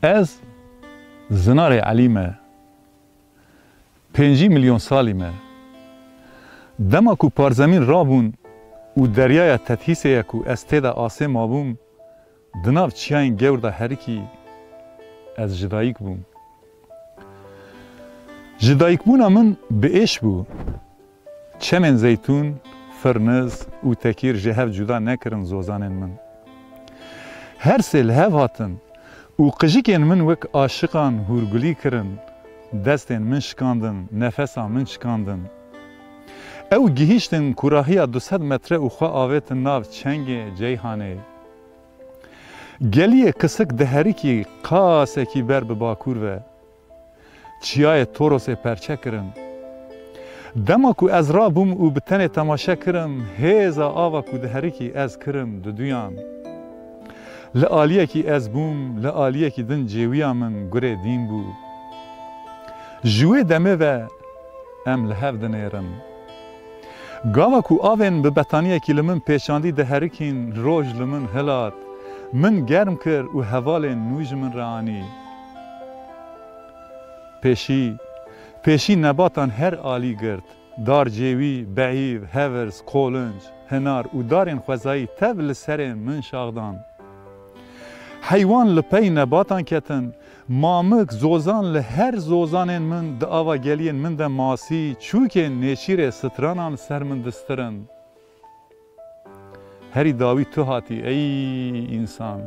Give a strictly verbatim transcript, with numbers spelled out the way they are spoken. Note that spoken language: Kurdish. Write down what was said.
Ez Zinarê Elî me. Pêncî milyon salî me. Dema ku parzemîn rabûn û deryaya Tethîsê ye ku ez tê de asê mabûm, di nav çiyayên gewr de herikî ez ji dayik bûm. Ji dayikbûna min bi êş bû. Çemên zeytûn, firniz û tekîr ji hev cuda nekirin zozanên min. Her sê li hev hatin û qijikên min wek aşiqan hûrgulî kirin, destên min şikandin, nefesa min şikandin. Ew gihîştin kûrahiya du sed metre û xwe avêtin nav çengê Ceyhanê. Geliyê kisik diherikî qasekî ber bi bakûr ve. Çiyayê Torosê perçe kirin. Dema ku ez rabûm û bi tenê temaşe kirim, hêza ava ku diherikî ez kirim duduyan. Li aliyekî ez bûm, li aliyekî din cêwiya min gurê dîn bû. Ji wê demê ve em li hev dinêrin. Gava ku avên bi betaniyekî li min pêçandî diherikîn, roj li min hilat, min germ kir û hevalên nû ji min re anî. Pêşî, pêşî nebatan her alî girt, dar cêwî, behîv, hevirz, kolinc, hinar û darên xwezayî tev li serê min şaxdan. Heywan li pey nebatan ketin, mamik, zozan li her zozanên min di ava geliyên min de masî, çûkên nêçîrê stranan li ser min distirin. Herî dawî tu hatî, ey însan.